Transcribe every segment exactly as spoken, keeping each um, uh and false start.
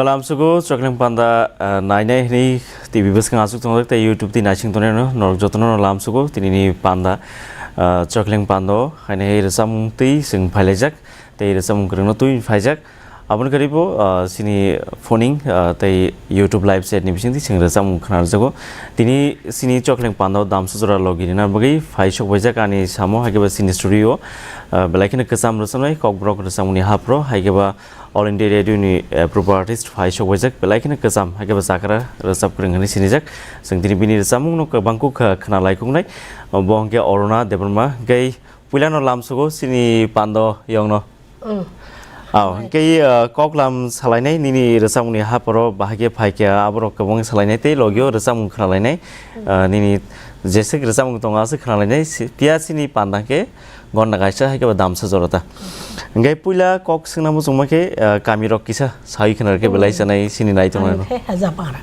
Lamsugo Chokling Panda, ah, nainai hwnwi T V bwskang aswk tongjak tei YouTube twi naising tongnai no norok jotono no lamsugo tinini panda, ah, Chokling Pando hainai rwchapmung twi chwng phailaijak tei rwchapmung kwrwngno twi phaijak. Aboni karibo, ah, chini phoning, ah, tei YouTube live chat ni bisingtwi chwng rwchapmung khna rwjago. Tini chini Chokling Pando damsa jora logi rina bagwi phai sok baijak ani samo, hai khe ba chini studio, ah, belai kheno kwcham rwchapnai Kokborok rwchapmungni haphro, hai khe ba All India Radio ni, eh, proper artist phai sok baijak, belai kheno kwcham, hai khe bo chakra rwchap kwrwng hwnwi sinijak. Chwng tini bini rwchapmung no kwbang kuk kha khna lai kuknai. Bo hwnkhe Aruna Debbarma, hwnkhe puila no lamsugo chini pando yong no. Mm. Aw, hwnkhe, eh, kok lam salainai nini rwchapmung ni hapharo bahai khe phai khe aborok kwbang salainai tei logio rwchapmung khna lainai. Eh, nini jeswk rwchapmung tongo aswk khna lainai, si-, phiya chini panda khe Gonda kaisa hai khe bo damsa jora ta. Hingke puila kok swngna muchungma khe, ah, kami rok kisa sawi khna rw khe belai chanai sini nai tongnai rok. Ang khe Hejamara.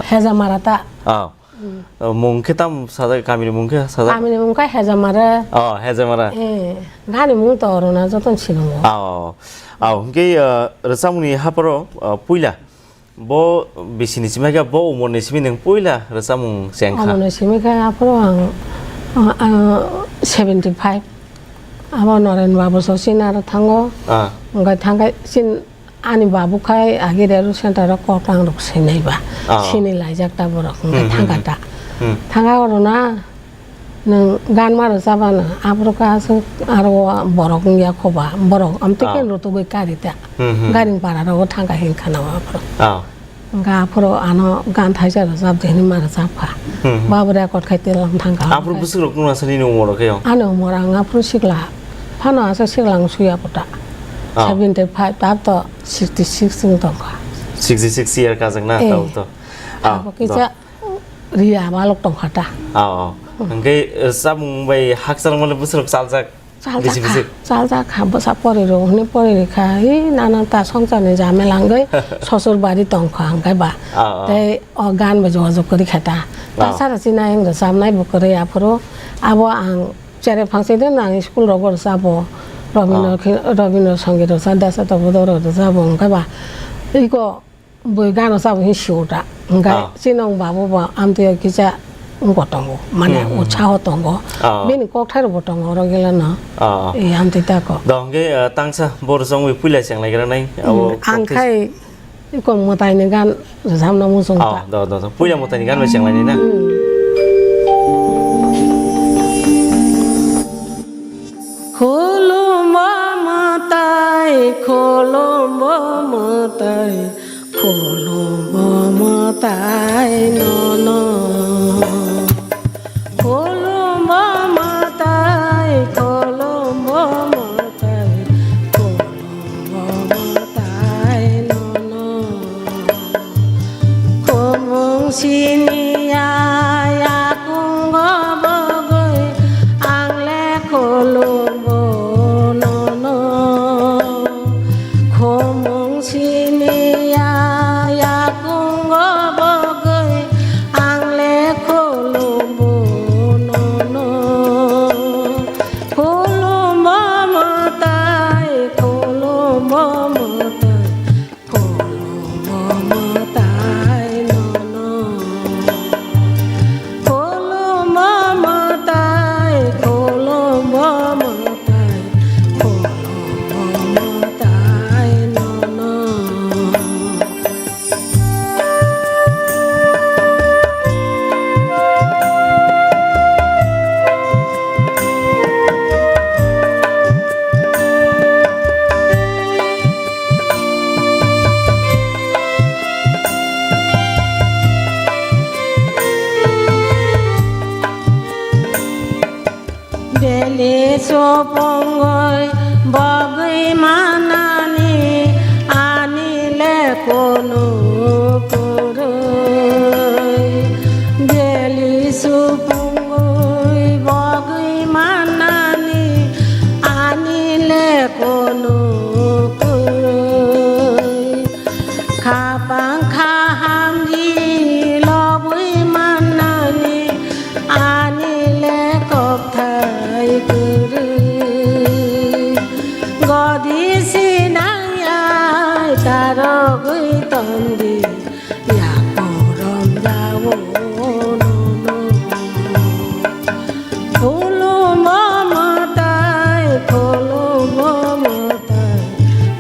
Hejamara ta. Ah. Hmm. Oh, mung khe tam sajak, kami ni mung khe sajak? Kami ni mung khe Hejamara. Oh, Hejamara. Eh, gani mung to oro na joto ni sinungo. Ah, oh, oh. Ah, hingke, ah, rwchapmung ni hapharo, ah, puila. Bo bisini simi khe bo umor ni simi nwng puila rwchapmung cheng kha? Umor ni simi khe aphuru ang, ah, ah, seventy five. Abo Noren Babu so sini aro thango. Ah. Hwnkhe thangkhe sin ani babu khai agi reru center o kok rang rok sinai ba. Ah. Sini laijak ta borok hwnkhe hmm, hmm, thangkha hmm, ta. Hmm. Thangkha oro na. Nwng gan ma rwchapano, aphuru khe aswk aro borok wngya kho ba, borok amtwi khe ah, rutugwi kari ta. Hmm, hmm. Garing para rogo thangkha hin khana o aphuru. Ah. Hwnkhe aphuru ano gan thaisa rwchap di hinwi ma rwchap kha. Hmm, hmm. Ba bo record khai telang thangkha. Aphuru bwswk rok nung aswk nini umor rok khe o? Ani umor ang aphuru sikla. Phano aswk sikla ang suya puta. Ah. Seventy five, tab to sixty six wng tongkha. Sixty six year kajak na, eh, tabuk to. Ah, abo kisa do. Ria balok tongkha ta. Oh, oh. Hmm. Hwnkhe, eh, chamung bai hakchal male bwswk chaljak? Chaljak bisi kha, bisi? Chaljak kha, bwsa pori rw hwnwi pori rw kha. Hi nana ta songchar ni jamela wngwi sosur bari tongkha hwnkhe ba. Oh, oh. Tei o gan bai jogajog kwrwi kha ta. Oh. Ta sara china yang rwchabnai bo kwrwi aphuru. Abo ang chere phangsi de nang school rogo rwchabo. Rabindra oh, khe, Rabindra Sangeet rwchab, Desa Topodoro rwchabo hwnkhe ba. Iko Bui gano sabo hin siyo ta. Hingke ah, chini wng babu bo amtwi kisa wngko tongo. Mane hmm, hmm, hmm, utsaho tongo. Ah. Bini kokthai rokbo tongo oro gila no. Ah, ah. E amtwi tako. Do hingke, ah, tangsa bo rwchapmung puila chenglai gra nai. Hmm, abo ang kokthai khai iko mwtai ni gan rwchapna muchung ah, ta. Do, do, do. Puila mwtai ni gan bai chenglai nai na. Hmm. Khulumbo mwtai, khulumbo mwtai. Khulumbo mwtai nono. Khulumbo mwtai, khulumbo mwtai, khulumbo mwtai nono. Khumung siniya yakungo bogwi ang le khulumbo nono. Khumung siniya yakungo bogwi ang le khulumbo nono. Khulumbo mwtai, khulumbo mwtai, khulumbo mwtai nono. Khulumbo mwtai, khulumbo mwtai, khulumbo mwtai nono. Beli supungwi bogwi manani ani le kunu kwrwi. Beli supungwi bogwi manani ani le kunu kwrwi. Khapang kha hamri lobwi mannani ani le kokthai kwrwi. Godi sinangyai tarogwi Khulumbo mwtai, khulumbo mwtai,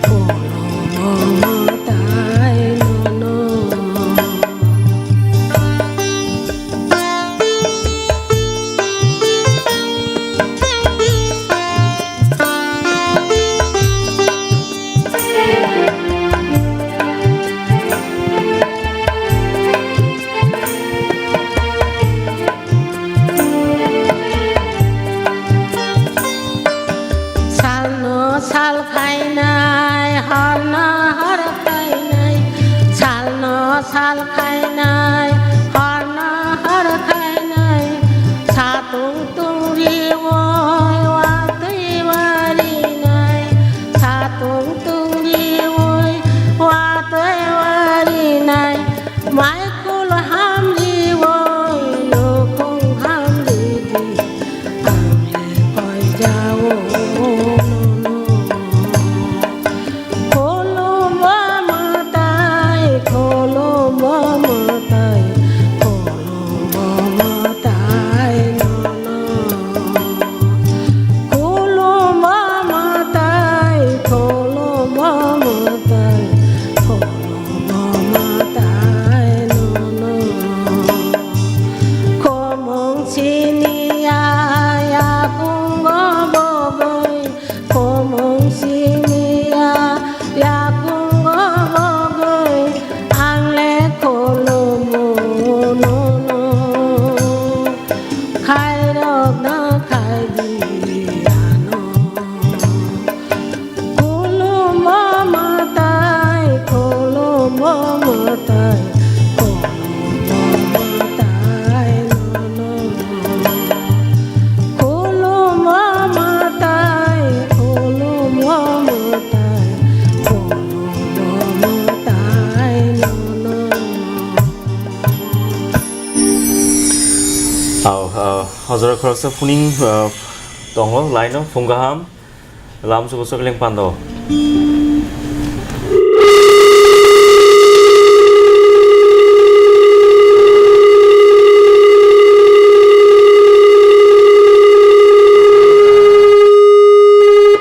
khulumbo mwtai nono. Salno sal khainai, horno hor khainai, salno sal khainai, horno hor khainai, satung tung riwoi watwi warinai, satung tung riwoi watwi warinai, mai khul hamriwoi nukhung hamridi. Ang le koi jao nono. Khulumbo mwtai, khulumbo mwtai, khulumbo mwtai nono. Khulumbo mwtai, khulumbo mwtai, khulumbo mwtai nono. Khomong siniya yakungo bogoi, khomong siniya yakungo bogoi, ang le khulumo nono, khairok na khaidi ano. Khulumbo mwtai, khulumbo mwtai, khulumbo mwtai nono. Khulumbo mwtai, khulumbo mwtai, khulumbo mwtai nono. Au, au, hojora khoroksa phuning, ah, tongo, line-o, phung kaham. Lamsugo Sokleng Pando.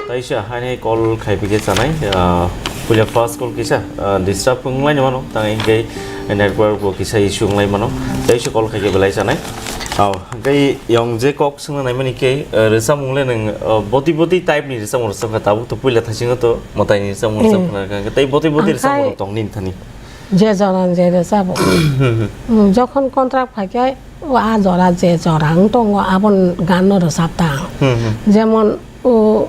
Taisa, haini call khaipikhe chanai, ah, puila first call kisa, ah, disturb wnglaini mano, tang hinkhe network bo kisa issue wnglaimano, taisa call khaikhe belai chanai. Au, hinkhe yong je kok swngna naimani khe, eh, rwchapmung le nwng, eh, boti boti type ni rwchapmung rwchapkha, tabuk to puila thaisingo to mwtai ni rwchapmung rwchapkha, tei boti boti rwchapmung rok tong nini thani. Je jora je rwchabo. Hmm, jokhon contract phaikhe o a jora je jora wng tongo aboni gan no rwchap ta ang. Hmm, hmm. Jemon o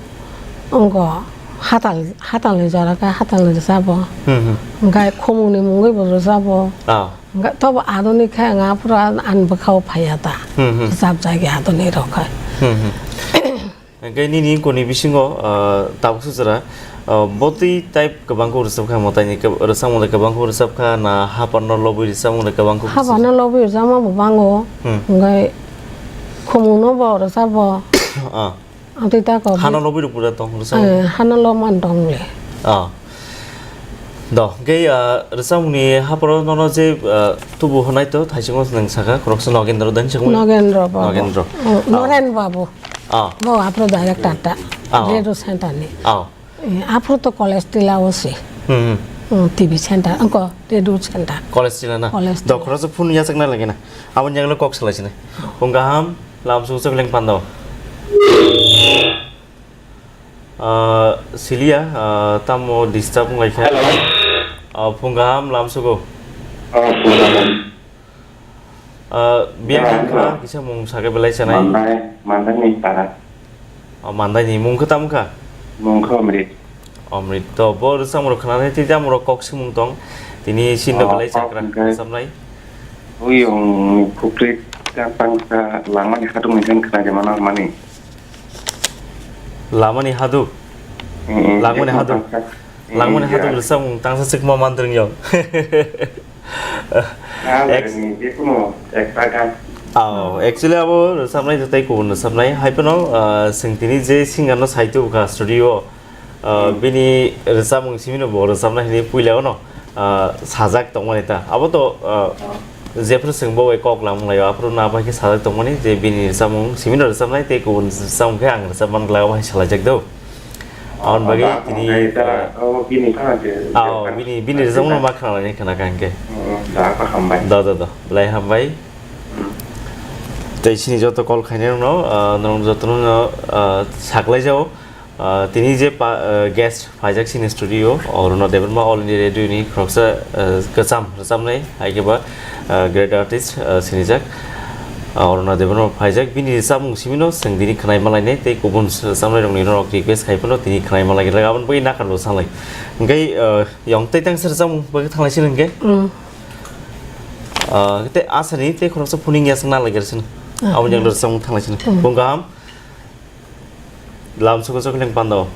wngkha hatal, hatal ni jora khe hatal ni rwchabo. Hmm, hmm. Hwnkhe khumung ni mungwi bo rwchabo. Ah. Hwnkhe tobo adoni khe ang aphuru ani bwkhao phaiya ta. Hmm, hmm. Rwchapjak ya adoni rok khe. Hmm, hmm. Hwnkhe nini koni bisingo, ah, tabuk sujra, ah, botwi type kwbang khe rwchapkha, mwtaini kw-, rwchapmung de kwbang khe rwchapkha, na haparno lobwi rwchapmung de kwbang khe rwchapkha? Haparno lobwi rwchapma bo bango. Hmm. Hwnkhe khumungno bo rwchapbo. Ah. Ang twi ta kok. Hano lobwi rok pura tong rwchapmung? Eh, hano lobman tong le. Ah. Do, hwnkhe, ah, rwchapmungni haporo nono je, ah, tubu hwnai to, thaichungo nwng sakha, khoroksa Nogendro dani sakha? Nogendro babu. Nogendro. Oh, ah. Noren babu. Ah. Bo aphuru director ta. Ah. Radio center ni. Ah. Eh, aphuru to college tila o se. Hmm, hmm. Hmm, T V center, angko radio center. College tila na? College tila. Do, khoroksa phone yachakna lagi na. Aboni jagalo kok salai sini. Phung kaham, lamsugo Sokleng Pando. Ah, siliya, ah, tamo disturb wnglaikha. Hello. Ah, phung kaham lamsugo. Oh, phung kaham. Ah, biyang kaham kha, kisa mung sakhe belai sanai. Mandai, Mandai ni para. Oh, Mandai ni mung khe tamo kha? Mung khe Omrit. Omrit. To, bo rwchapmung rok khwnanai tei tamo rok kok swngmung tong. Tini sinno belai chakra rwchapnai. Uyung ni phukri tang tang sa langmani hatung ni khan khna jemana mani. Lamani haduk. Mm, mm, Langmani haduk. Langmani haduk rwchapmung tangsa sikma mandring yo. Ah, ex- ni jekunu ekta gan. Oh, actually abo rwchapnai tei kubun rwchapnai. Hai phano, ah, swng tini je singer no sai tubukha studio, ah, bini rwchapmung simino bo rwchapnai hwnwi puila ono, ah, sajak tongmani ta. Abo to, ah, Jephru chwng bo bai kok lamung laio, aphuru no abo hai khe sajak tongmani je bini rwchapmung simi no rwchapnai tei kubun rwchapmung khe ang rwchap man glak, abo hai salaijak do. Aboni bagwi tini, ah, bini, bini rwchapmung no ma khna lainai khna kha hwnkhe. Da, da, da. Belai hambai. Tei chini joto call khainai rokno, ah, norok jotono, ah, saklai jao. Ah, tini je pa-, ah, guest phaijak chini studio, Aruna Debbarma All India Radio ni khoroksa, ah, kwcham rwchapnai, hai khe ba, ah, great artist, ah, sinijak, ah, Aruna Debbarma phaijak, bini rwchapmung simi no chwng tini khwnai malainai tei kubun rwchapnai rokni norok request khai phano tini khwnai malai rwgak, aboni bagwi nakarbo sanglai. Hwnkhe, ah, yong tei tangsa rwchapmung bagwi thanglai sini hwnkhe. Mm. Ah, tei asani tei khoroksa phuning yasang nalai gari sini. Ah, aboni yang rwchapmung thanglai sini. Mm. Bung kaham. Lamsugo chokling pando.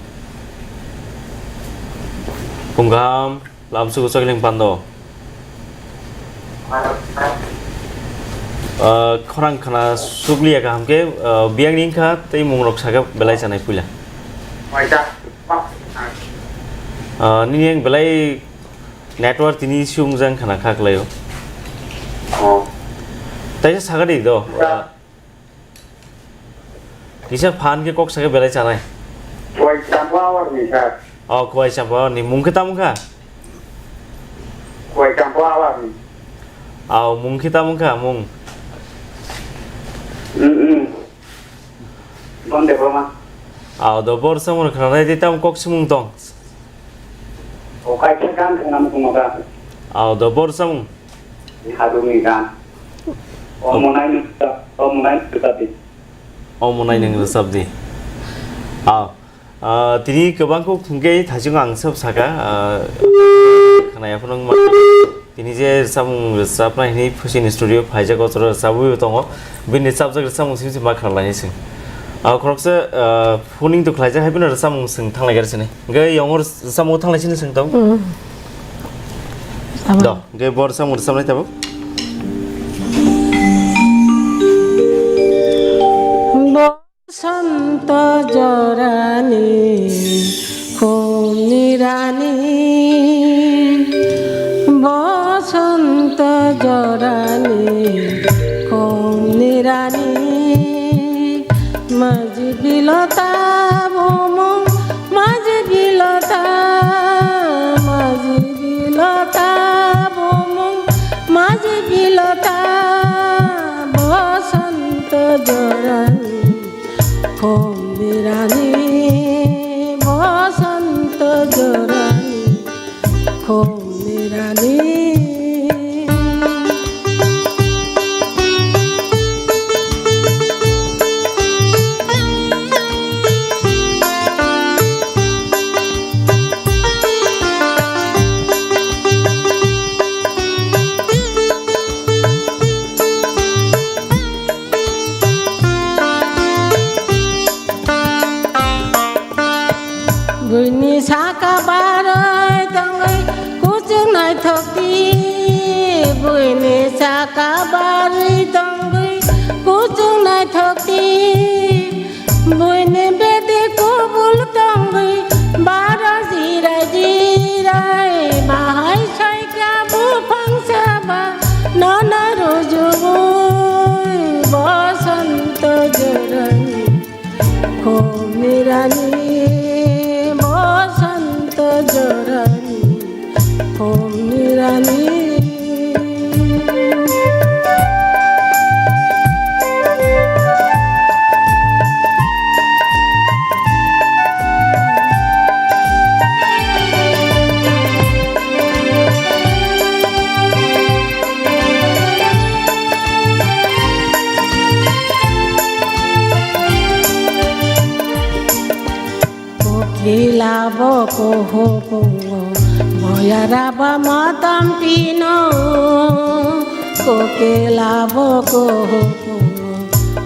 Pungkam, lamsugo chokling pando. Ah, khorang khana sukliya kaham khe, ah, biyang ni wngkha tei mung rok saka belai chanai puila. Ah, nini ang belai network tini issue wngjak khana kha kwlaio. Oh. Taisa saka di do. Kisa phan khe kok sakhe belai chanai. Kuwai Champa Awar ni sir. Oh, Kuwai Champa Awar ni. Mung khe tamo kha? Kuwai Champa Awar ni. Aw, mung khe tamo kha, mung? Mm, mm. Bon Debbarma. Aw, do bor samung khna nai de tamo kok simung tong. O kaisa gan khna mung tong da. Aw, do bor samung. Hadungni gan. O monai nung, o monai nung rwchapdi. O monai nung rwchapdi. Ah, ah, tini kwbang kok thungkhe thaichung ang sab saka, ah, khnaya phano wngma. Tini je samung rwchapnai hwnwi Phuchini studio phaijak, o chwra rwchabwi tongo. Bini chapjak rwchapmung simi simi ma khnalaini sing. Ah, khoroksa, ah, phoning to khlaijak hai phano rwchapmung sing thanglai gari sini. Hwnkhe yongor samung thanglai sini sing tong. Mm. Abo. Do, hwnkhe bor samung rwchapnai tabuk. Bosonto jorani khumni rani, bosonto jorani khumni rani. Maji bilota bumung, maji bilota, maji bilota bumung, maji bilota bosonto jorani khumni rani, bosonto jorani. Khumni rani. Buini saka barwi tongwi kuchuk naithokdi, buini saka barwi tongwi kuchuk naithokdi, buini bedi kubul tongwi bara jirai jirai bahai saikha buphang saba nono rujugwi bosonto jorani. Khumni rani, bosonto jorani, khumni rani. Kokila bo koho pungo, boyara ba matam pino. Kokila bo koho pungo,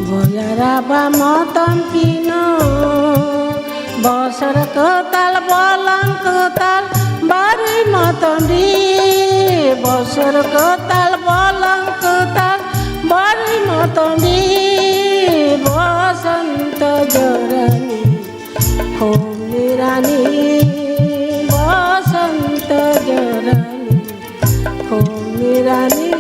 boyara ba matam pino. Bosor kwtal, bolang kwtal, barwi motom di. Bosor kwtal, bolang kwtal, barwi motom di. Bosonto jorani, khumni rani, bosonto jorani. Khumni rani.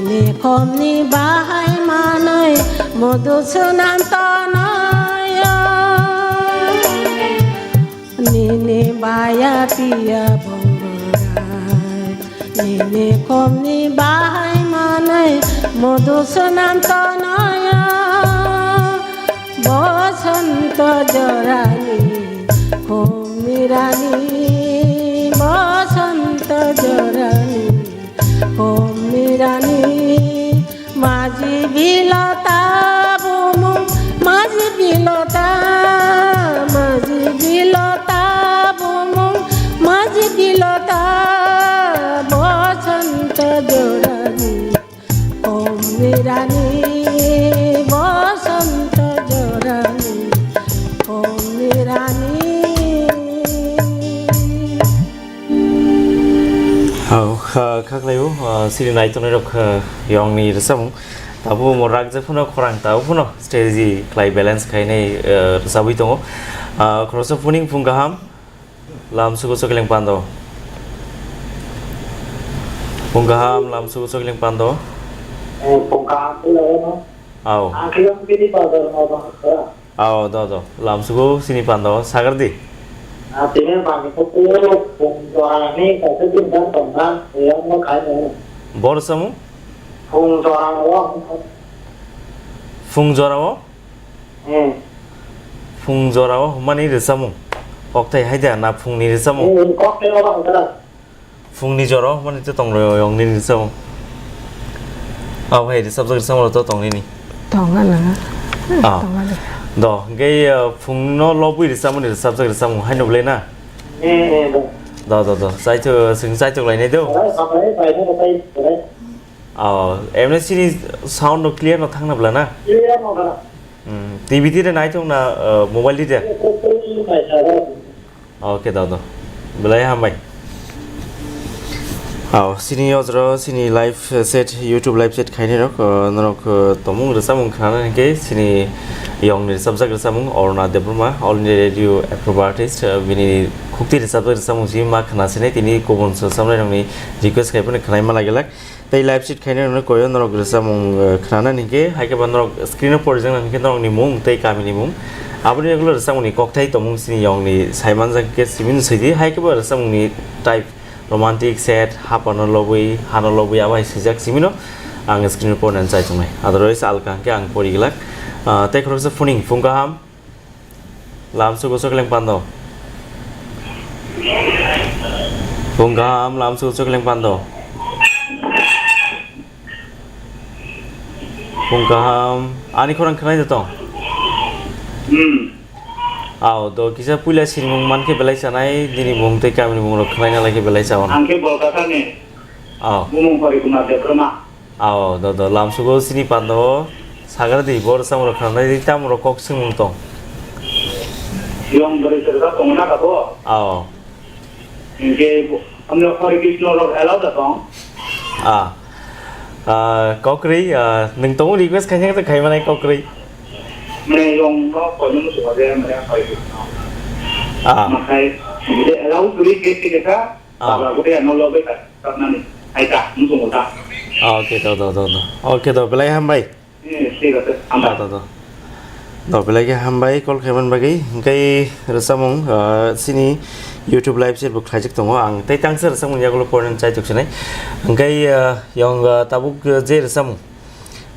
Ni khomni bahai manwi Madhusudan tonoyo. Nini baya piya Bongorai, nini khomni bahai manwi Madhusudan tonoyo. Bosonto jorani khomni rani, Bosonto jorani khomni rani. Maji bilota bumung, maji bilota, maji bilota bumung, maji bilota, Bosonto jorani, khomni rani, Bosonto jorani, khomni rani. Hao, kha-, khaklai o, ah, sini naitongnai rok, ah, yongni rwchapmung. Tabuk omo rakjak phano khorang tabuk phano strategy khlai balance khainai, ah, rwchabwi tongo. Ah, khoroksa phuning phung kaham, lamsugo chokling pando. Phung kaham, lamsugo chokling pando. Eh, phung kaham, phung kaham. Ao. Ang khe bini bazar ma ba khara. Ao, do, do. Lamsugo sini pando sagar di. Ah, tini bangni kok phung jorani kaisa din dan tongna, yang ma khai no. Bor samu? Phung jora o. Phung jora o? Hmm. Phung jora o mani rwchamung. Kokthai haida na phungni rwchamung? Hmm, kokthai o bang khara. Phungni jora o mani to tong rwyo yong nini rwchamung. Abo hai rwchabjak rwchamung to tong nini. Tong ano. Ah. Tong ano. Do, hwnkhe, uh, phungno lobwi rwchamani rwchabjak rwchamung haino bwlai na? Hmm, hmm, do. Do, do, do. Chaito, chwng chaito lainai do. Bai, bai, bai, bai, bai, bai. Oh, M S C ni sound no clear no thangna bwla na? Clear no thangna. Hmm, T V tire nai tong na, uh, mobile tire? Mobile tire nai tong na. Okay, do, do. Belai hambai. Oh, sini ojro, sini live set, YouTube live set khaini rok, uh, norok, uh, tomung rwchamung khana hwnkhe sini yong ni rwchabjak rwchamung Aruna Debbarma, All India Radio approve artist, uh, bini khukti rwchabjak rwchamung si ma khna sinai tini kubun rwchabnai rokni request khai phano khnaima lagilak. Tei live sheet khaina rwno koyo norok rwchapmung, eh, khnana hinkhe, hai khe ba norok screen o porijak nang hinkhe norokni mung tei kamini mung. Aboni ulo rwchapmungni kokthai tongmung sini yongni saimanjak hinkhe simi no sidi, hai khe ba rwchapmungni type romantic, sad, hapano lobwi, hano lobwi abo hai swijak simi no ang screen o porinani chai tongnai. Otherwise alka hinkhe ang pori glak. Ah, tei khoroksa phuning phung kaham. Lamsugo chokling pando. Phung kaham, lamsugo chokling pando. Phung kaham, ani khorang khwnai de tong? Hmm. Ao, do kisa puila sinimung mankhe belai chanai, nini mung tei kamini mung rok khwnai nalai khe belai chawan. Ang khe Bolkasani. Ao. Bumung Hori Kumar Debbarma. Ao, do, do, lamsugo sini pando sagar di, bor samro khanai di, tamro kok singmung tong. Yong bwrwi serga tongna ka bo? Ao. Hinkhe bo, amno Hare Krishna rok allow da tong? Ah. Ah, kokrwi, ah, nwng tongo request khaina khe khaimanai kokrwi. Mane yong no kono musu ba je mane Hare Krishna. Ah. Makai, de allow kuri ke ke ka? Ah. Baba guri ano lobe ka, ka nani. Ai ta, musu mo ta. Ah, okay, do, do, do, do. Okay, do, belai hambai. Eh, thik ache, hambai. Do, do, do. Do, belai khe hambai, call khaiman bagwi. Hwnkhe rwchapmung, ah, sini YouTube live chat bo khlaijak tongo. Ang tei tangsa rwchapmung yagulo pornani chaitok sinai. Hwnkhe, ah, yong, ah, tabuk, ah, je rwchapmung.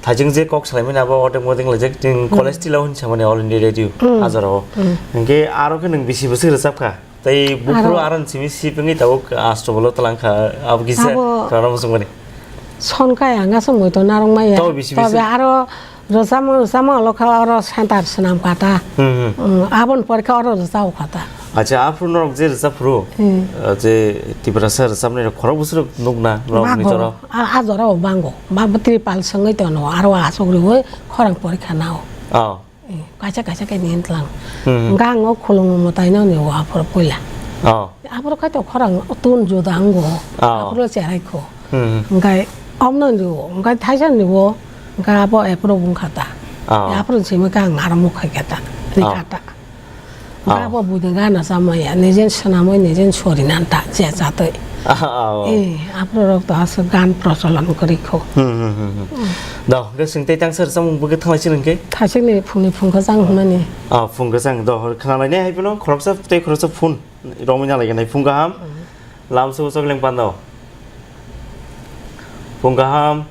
Thaijwng je kok salaimani abo otek motek laijak, tin Hmm. college tila hwn samani All India Radio, Hmm. Hajaro. Hmm. Hwnkhe aro khe nwng bisi bwswk rwchapkha? Tei buphuru Aro. Aron simi sipengwi tabuk astro bolo talangkha, abo kisa Abo khwrwngno muchungmani. Sonkai ang aswk muitu narwkmaya. Tabo bisi bisi. Tobe aro rwchapmung, rwchapmung lokha aro center swnamkha ta. Hmm, hmm. Hmm, aboni porikha aro rwchapkha ta. Acha, aphuru norok je rwchapphuru, Hmm. uh, je Tiprasa rwchapnai rok khorok bwswk nukna norok Bango. Ni jora? A, a jora o bango. Ba, ba tripal swngwi tono, aro aswk riwi khorang porikha nao. Oh. Eh, kaisa kaisa khe ni tlang. Hmm. Gang o khulungo mwtai no ni o aphuru puila. Oh. Aphuru khai to khorang tun juda ango. Oh. Aphuru cherai kho. Hmm. Ngai omno ni o, ngai thaisa ni o, ngai abo aphuru bung khata. Oh. Aphuru simi gang aram khai khata. Ri Oh. khata. Oh. Ngai abo budi gana samaya, nijen sanamoi nijen sori nanta, je chatoi. Ah, ah, oh. Eh, aborok to aswk gan procholon kwrwi kho. Hmm, hmm, hmm, hmm. Do, hwnkhe chwng tei tangsa rwchapmung bwkhe thanglai chini hwnkhe? Thaichikni phungni phungkha chang hwnmani. Ah, phungkha chang. Do, khwnalainai hai phano khoroksa tei khoroksa phone romwi nalaikanai. Phung kaham. Hmm. Lamsao chokling pando. Phung kaham.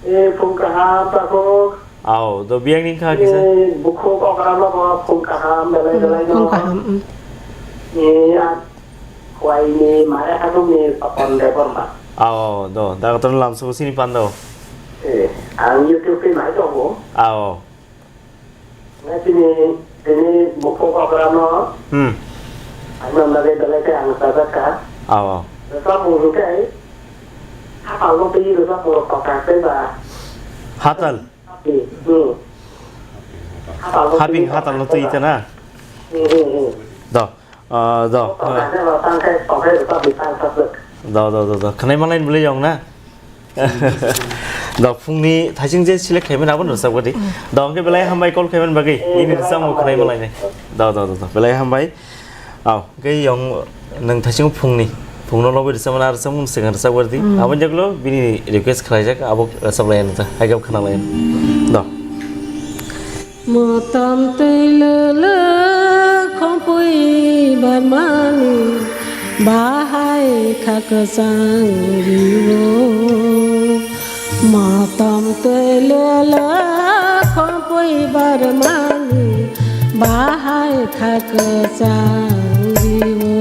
Eh, phung kaham, takhuk. Ao, do biyang ni kha kisa? Eh, bukhuk okra no bo phung kaham, belai belai no. Phung kaham, mm. Eh, a, khwai ni mare hatung ni Papan Debbarma. Ao, do, da kotor lamsao sini pando. Eh, ang YouTube ni nai tongo. Ao. Nai sini, sini bukhuk okra no. Hmm. Ang no nai belai khe ang sajak kha. Ao, ao. Rwchapmung hwnkhe, hatal no twi rwchapmung rok kothai tei ba. Hatal? Hmm. Hatal no twi, hatal no twi ta na? Hmm, hmm, hmm. Do, ah, do. Tongkha se bo tang khe, tong khe rwchap di tang sajak. Do, do, do, do. Khwnai malai ni bwlai yong na? Do, phungni thaising je select khaimani abo no rwchapgadi. Do, hwnkhe belai hambai call khaimani bagwi. Nini rwchapmung khwnai malainai. Do, do, do, do. Belai hambai. Ao, hwnkhe yong nwng thaising phungni. Phungno lobwi rwchapmani, ah, rwchapmung swkang rwchapgadi. Mm. Aboni jagolo bini request khlaijak, abo rwchaplai nw ta. Hai khe khwnalai. Do. Motom twi lwlwk khompui barmani bahai kha kwchang rio. Motom twi lwlwk khompui barmani bahai kha kwchang rio.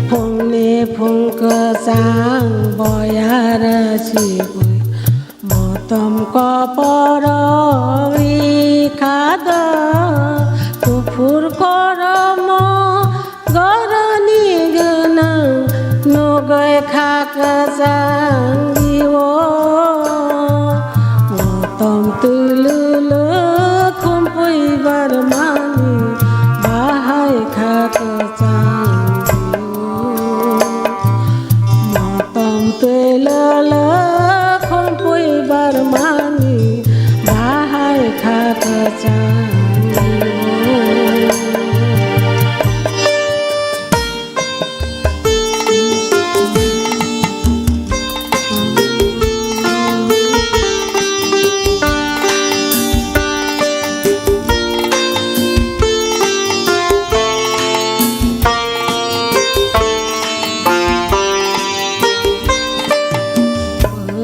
Phungni phung kwchang boyara sibui. Motom koporo wi kha do, kuphur koromo goroni gwnang nugwi kha kwchang rio. Motom twi lwlwk khompui barmani bahai kha kwchang rio. Motom twi lwlwk khompui barmani bahai kha kwchang.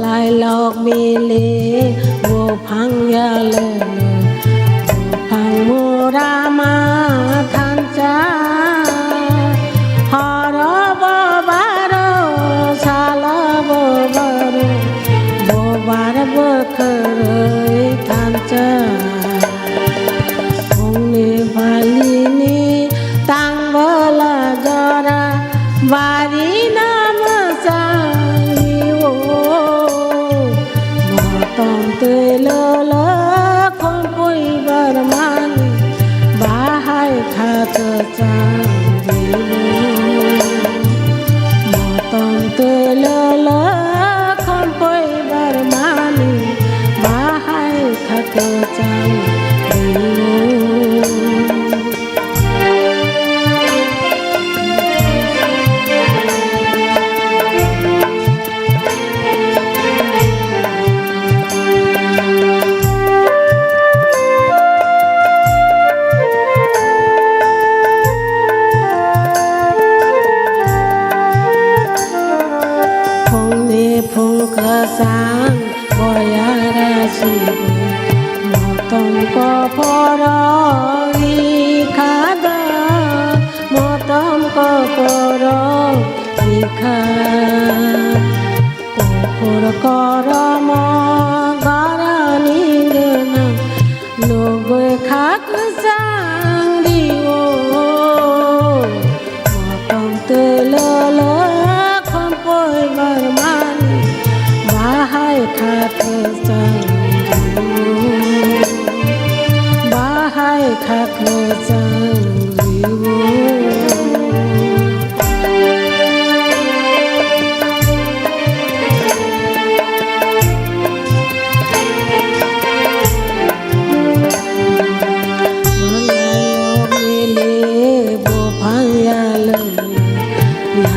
Lailok mili buphang yalwk, buphang murama thansa. Horo bobaro, salo bobaro, bobar bwkhwrwi thansa. Phungni balini tang bwla jora, bari no mwchang rio. Motom twi lwlwk khompui barmani bahai kha kwchang rio. Motom twi lwlwk khompui barmani bahai kha kwchang rio. Phungni phung kwchang boyara sibui, motom koporo wi kha do, motom koporo wi kha. Kuphur koromo goroni gwnang nugwi kha kwchang rio. Motom twi lwlwk khompui barmani bahai kha kwchang rio. Bahai kha kwchang rio. Buphang yalwk, ya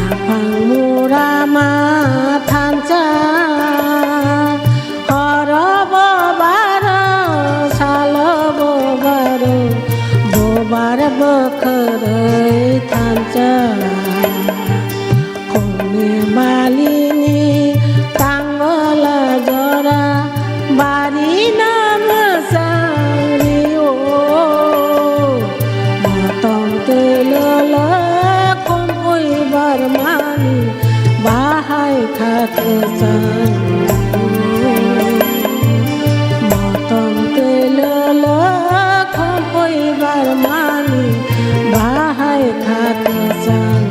Motom twi lolo khopoi barmani bahai kha kwchang.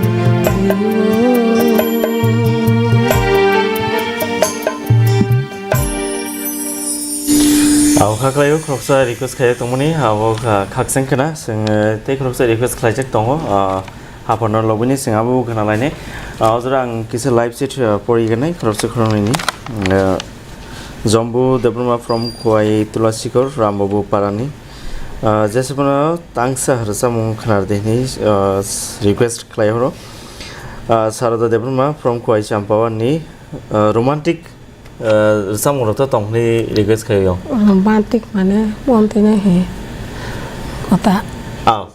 Au kha khlaio, khoroksa request khaijak tongmani, abo kha khakchang khna, chwng, eh, tei khoroksa request khlaijak tongo, ah, haphano lobini chwng abo khna lainai. Ah, o jora ang kisa live chat, ah, pori gwnai, khoroksa khoroknwini. Ah, Jombu Debbarma from Khowai Tulasikor, Rambabu Parani. Ah, jeswkano tangsa rwchapmung khna rwdi hwnwi, ah, request khlai horo. Ah, Sarada Debbarma from Khowai Champawani, ah, romantic ah, rwchapmung rok to tong hwnwi request khaio. Romantic mane bonti nai he kota. Ah,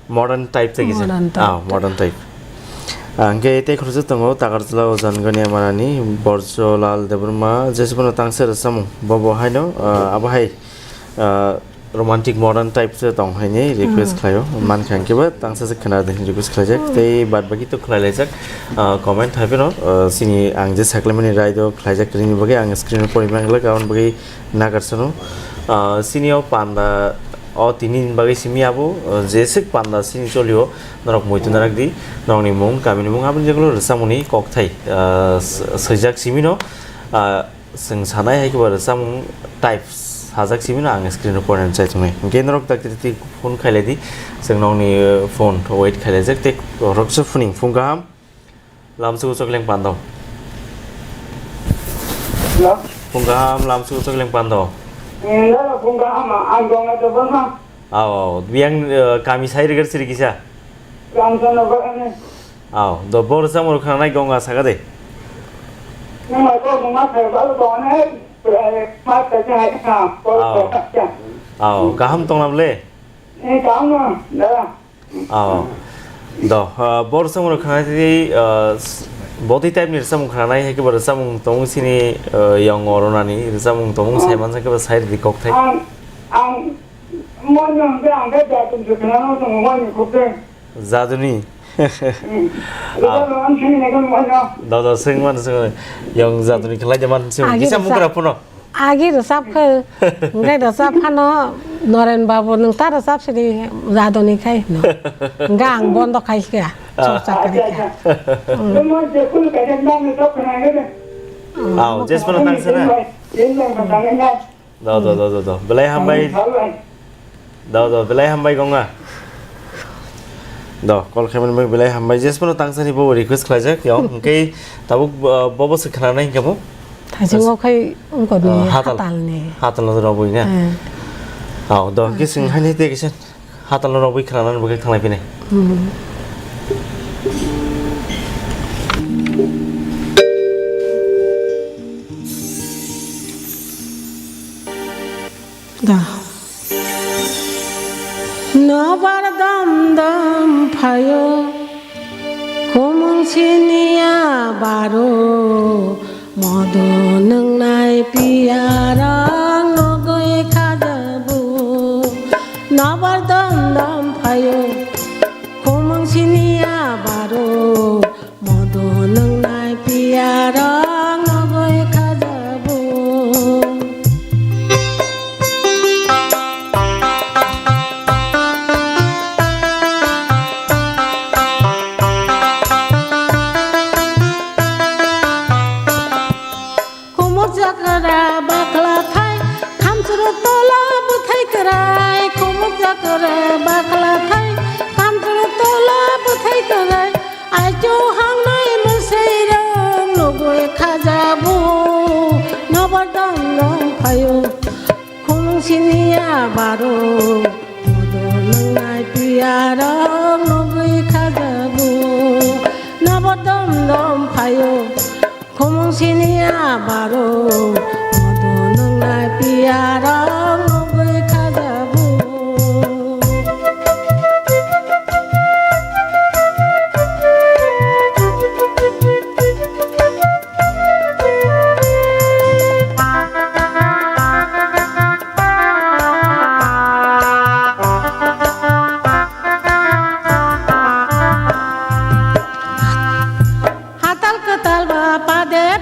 modern type tei kisa. Modern type. Ah, modern type. Ah, hwnkhe tei khoroksa tongo Takarjala Ojan Goniamarani, Borjolal Debbarma, jeswkano tangsa rwchapmung. Bo bo haino, ah, abo hai, ah, romantic modern type se tong haini request khlaio. Mankha hwnkhe bo tangsa se khna de request khlaijak. Tei bad baki to khlai laijak. Ah, comment hai phano, ah, sini ang je sakhlaimani rai do khlaijak rini bagwi ang screen o pori manglak, aboni bagwi nagarsano. Ah, sini o panda o tini ni bagwi simi abo, ah, jeswk panda sini cholio norok muitu narak di, norokni mung, kamini mung, aboni jagolo rwchapmungni kokthai, ah, s-, swijak simino, ah, Chwng sanai hai khe ba rwchapmung type sajak simi no ang screen o porinani chai tongnai. Hwnkhe norok dakti dakti phone khailai di, chwng nokni phone wait khailaijak tei khoroksa phuning phung kaham lamsugo chokleng pando. Hello? Phung kaham lamsugo chokleng pando. Eh, hello, phung kaham, ang Gongga Debbarma. Aw, aw, biyang, eh, kami sai rigar siri kisa. Ramchandra Bagani. Aw, do bor samur khanai Gongga saka de. Nang mai ko ma sai ba lo ne, eh, ma sai hai na, ko. Aw. Aw, kaham tongna ble? Eh, kaham na, da. Aw. Do, ah, bor samur khanai tei, ah, s-, body type ni samung khanai hai ke bor samung tong sini, ah, yang orona ni samung tong sai man ke ba sai di kok thai. Ang, ang, Mano, ang khe, ang khe jaduni se khwnano, chwng mani khukhe. Jaduni? Hmm. Ah. Rwchapno ang sini naikhe mano. Da, da, swng mano, swng mano. Yang jaduni khlai de man, swng. Agi kisa rwchap, mukra phuno. Agi rwchap khe, hwnkhe rwchap phano, Noren babu, nwng ta rwchap sidi jaduni khai hino. Hwnkhe ang bondo khai kha, ah, chorcha khai kha. Acha, acha. Hmm. Nwng mo je khulu kaisa nang rwchap khna nai de. Hmm. Ah, jesmano tang sana. Yen nang tang nai. Do, do, do, do, do. Belai hambai. Do, do, belai hambai Gongga. Do, call khaimani bai belai hambai. Jesmano tangsani bo request khlaijak, yong. Hwnkhe tabuk, uh, bobo se khnanai hwnkhe bo? Thaichungo khai wngkoni, uh, hatal. Hatalni. Hatal no robwi na? Eh. Aw, do, hwnkhe swng haini tei kisa. Hatal no rogwi khwnanani bagwi thanglai phinai. Hmm. Da. Nobar dam dam phaio, khumung siniya baro. Modo nwngnai piyarok nugwi khajabu, nobar dom dom phaio, khumung siniya baro. Modo nwngnai piyarok nugwi khajabu. Khumuk jakra bakla thai, thamchwrwk tola bwthai kwrai. Khumuk jakra bakla thai, thamchwrwk tola bwthai kwrai. Aichu hangnai mwswirok nugwi khajabu, nobar dam dam phaio. Khumung siniya baro, modo nwngnai piyarok nugwi khajabu, nobar dom dom phaio. Khumung siniya baro, modo nwngnai piyarok nugwi khajabu. Hatal kwtal ba pade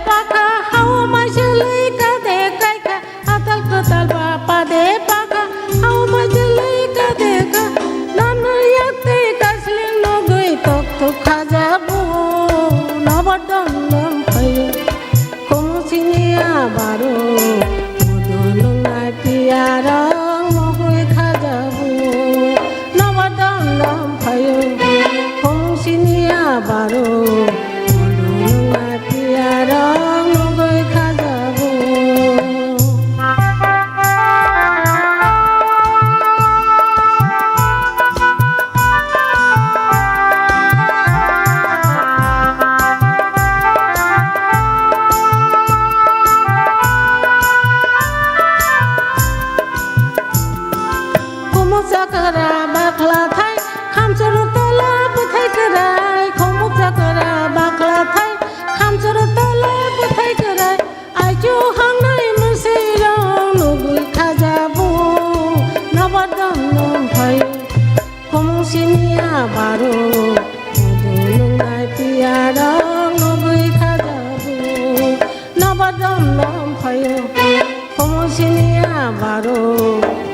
Chakra bakla thai, khamchoro tola bwthai kwrai, khomuk chakra bakla thai, khamchoro tola bwthai kwrai, aichu hangnai mwswirok nugwi khajabu, nabadam nom phai, khomuk sini abaro, mudu nungnai piyarok nugwi khajabu. Nabadam nom phaio, khomosini abaro.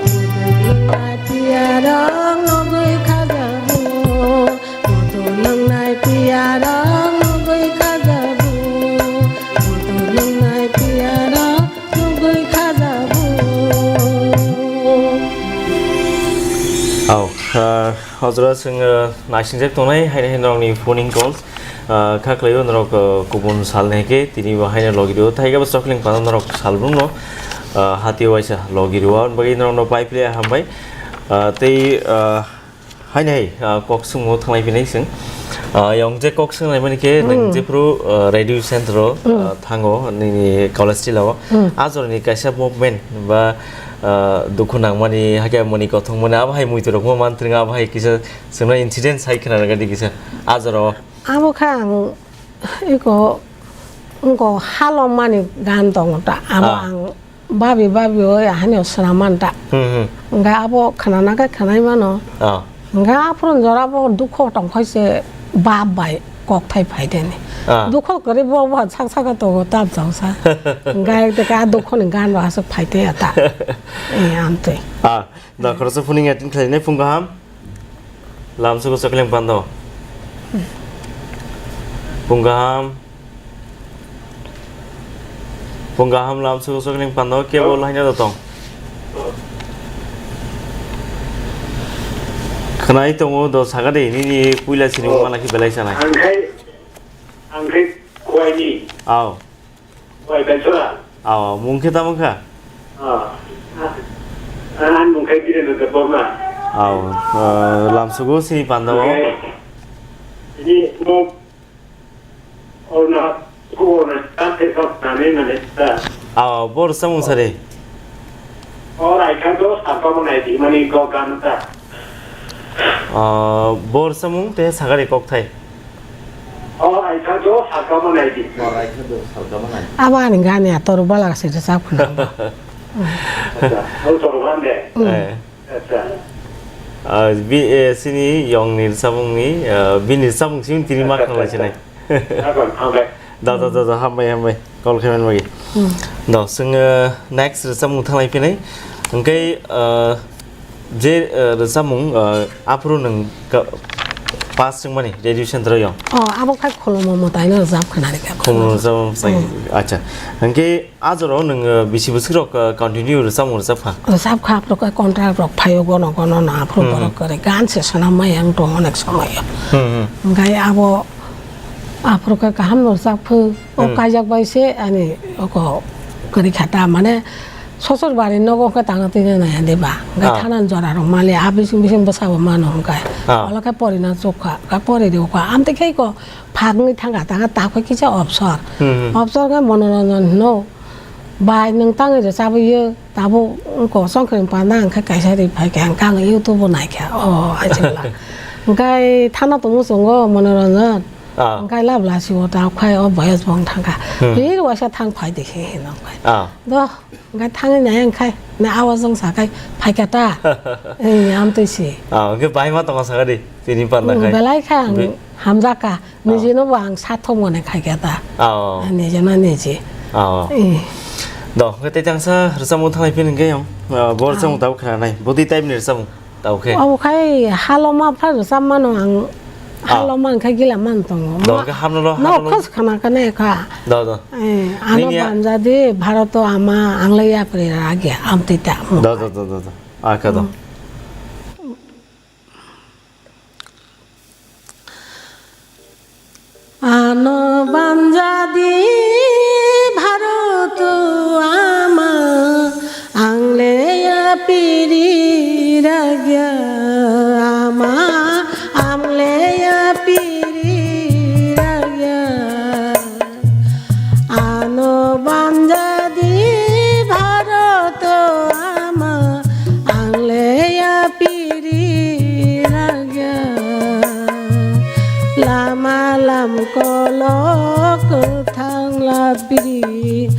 Mudu lungnai piyarok nugwi khajabu. Mudu lungnai piyarok nugwi khajabu. Mudu lungnai piyarok nugwi khajabu. Au, ah, hojra chwng, ah, naisingjak tongnai, haino haino rokni phoning calls. Ah, kha khlaio norok, ah, kubun salni hai khe tini bo haino logi rio. Thaikhe bo chokling pano norok salbrumno, ah, hatio waisa logi rio. Aboni bagwi norokno pai phle hambai. Ah, tei, ah, haino hai, ah, kok swngmo thanglai phinai chwng. Ah, yang je kok swngnai mani khe nwng jephru, ah, radio center o, ah, thango nini college tila o. Ah jorani kaisa movement ba, ah, dukhu nangmani, hakhe mani kothongmani, abo hai muitu rokma manthwng, abo hai kisa chwngno incident sai khna rwgadi kisa. Ah jora o. Abo khe ang iko, wngko halom mani gan tongo ta. Abo ang babi babi oi ahani o swnam man ta. Hmm, hmm. Hwnkhe abo khwnana khe khwnai mano. Ah. Hwnkhe aphuru jora bo dukho tongkhai se bap bai kok thai phai deni. Ah. Dukho kwrwi bo bo sak saka tongo tab jang sa. Hwnkhe te ka dukho ni gan ro aswk phai te ya ta. Eh, amtwi. Ah, da khoroksa phuning attend khlainai phung kaham. Lamsugo chokling pando. Pung kaham. Pung kaham lamsugo chokling pando kebo laina da tong. Khwnai tongo do sagade nini puila sini mala ki belai sanai. Ang khai, ang khai khuaini. Aw. Oi, Kaisora. Aw, mung khe tamo kha? Ah. Ah, ani mung khe Birendra Debbarma. Aw, ah, lamsugo sini panda o. Okay. Ini mo, oh, na, ko na, ta te sok na ne na ne ta. Aw, bor samung sare. O rai kha do, sapa mo nai di mani ko gan ta. Ah, bor samung te sagari kok thai. O rai kha do, sapa mo nai di. O rai kha do, sapa mo nai di. Abo ani gani a toru bala se sa khuna. Acha, o toru ban de. Eh. Acha. Ah, bi, eh, sini yong ni samung ni, ah, bini samung sini tini ma khang lai chinai. Acha, acha. Da, da, da, da, hambai, hambai. Call khaimani bagwi. Hmm. Da, chwng, eh, next rwchapmung thanglai phinai. Hwnkhe, eh, je, eh, rwchapmung, eh, aphuru nwng ka-, pass wngmani, graduation rw yong? Oh, abo khai Khulumo mwtaino rwchap khwnani khe. Khulumo rwchap mwtai. Hmm. Acha. Hwnkhe a jorao nwng, eh, bisi bwswk rok, eh, continue rwchapmung rwchap kha? Rwchap kha, aphuru khe contract rok phaio gono gono no, aphuru hmm, borok hmm, kwrwi gan se swnam mai ang tongo onek somoi. Hmm, hmm. Hwnkhe abo Aphuru khe kaham no rwchap phung. O hmm, kaijak bai se ani oko kwrwi kha ta, mane sosor bari nogo khe tangna twi nai ya de ba. Hwnkhe ah, thanan jora rok mali a bising bising bwsa bo mano hwnkhe. Ah. Olo khe pori na chuk kha, khe pori rw kha. Amtwi khe ko phak wngwi thang kha, tangkha ta khe kisa obsor. Hmm, hmm. Obsor khe Monoranjan hino. Bai nwng tangwi rwchabwi yo, tabuk wngkha chongkhorni panda hwnkhe kaisa ri phai kha, hwnkhe ang YouTube o nai kha, o, aisingla. Hwnkhe thana tongmo chwng o Monoranjan. Ah. Hwnkhe lab lasi o ta khai o boyas bo wng thang kha. Hmm. Ri waisa thang phai de khe hino hwnkhe. Ah. Do, hwnkhe thangwi nai hwnkhe, na awa jong sa khai phai kha ta. Ei, amtwi si. Ah, hwnkhe bai ma tongma sa kha di, tini panda khai. Hmm, belai kha ang hamjak kha. Nijino bo ang sathok mone khai kha ta. Oh. Nijino niji. Oh. Eh. Do, hwnkhe tei tangsa rwchapmung thanglai phini hwnkhe yong. Ah, bo rwchapmung tabuk khna nai. Bwtwi type ni rwchapmung tabuk khe. Abo khai haloma phai rwchap mano ang. Ah. Haloma hwnkhe gila man tongo. Do, hwnkhe hamno lo, no, hamno lo. Khos khana kane kha. Do, do. Eh, ano nini ya- banja di, Bharat to ama, ang le yapri ragya, amtwi ta. Do, do, do, do, do. Ah, kha do. Hmm. Ano banjadi Bharat ama, ang le ya piri ragya ama, ang le ya piri ragya. Ano banjadi Bharat ama, ang le ya piri Kolok kwthang lapri,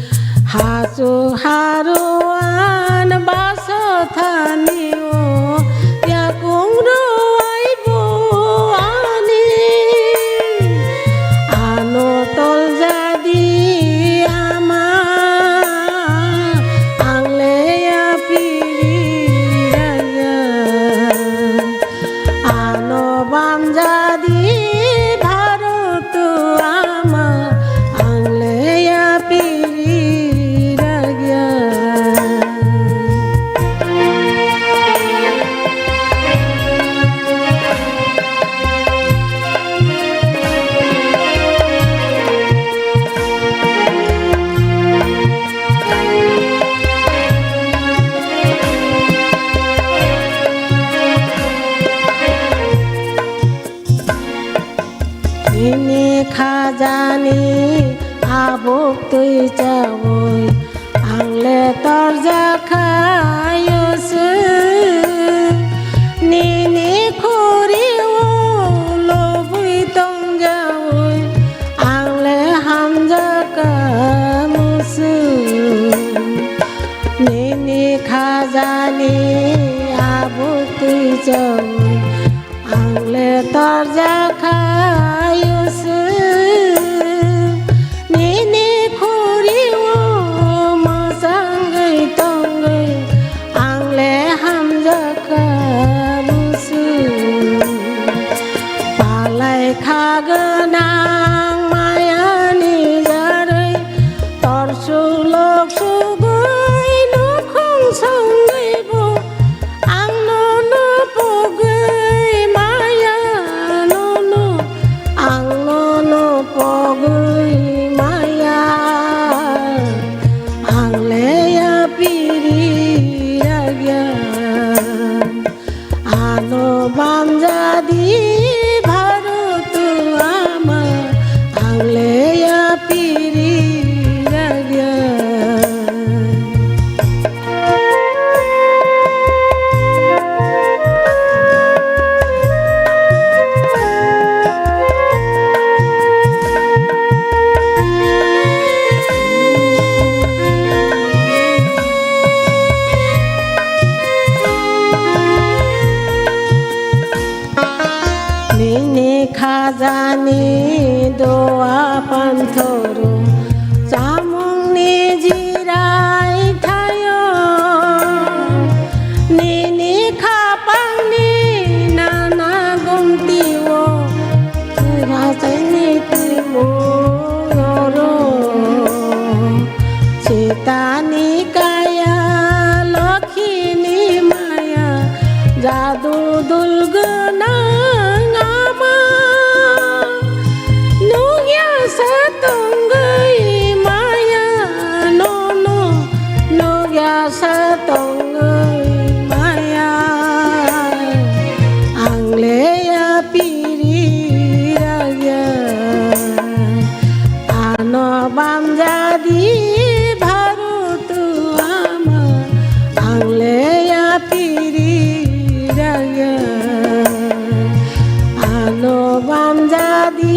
hachu haruan baso thani o, yakung rwai bo ani. Ano toljadi ama, ang le yapiri raya. Ano bamjadi Bharat ama, ang le yapiri ragya. Nini khajani abuk twi chaui, ang le torjakha yuswk. Nini khuri o lobwi tongjaui, ang le hamjakha muswk. Nini khajani abuk twi chaui, ang le torjakha yuswk. Nini khuri o mwchangwi tongwi, ang le hamjakha muswk. Palai kha gwnang mayani jarwi, tor sulok sugwi nukhung songwi bo. Ang nono pogwi maya nono, ang nono pogwi maya, ang le yapiri ragya. Ano bamjadi Bharat ama, ang le yapiri ragya. Nini khajani doa panthoro, chamungni jirai thaio. Nini khapangni nana gumtio, rajaini twimo oro. Sitani kaya, lokhini maya, jadu dul gwnang ama. Nukya sa tongwi maya, nono nukya sa tongwi maya. Ang le yapiri ragya. Ano bamjadi Bharat ama, ang le yapiri ragya. Ano bamjadi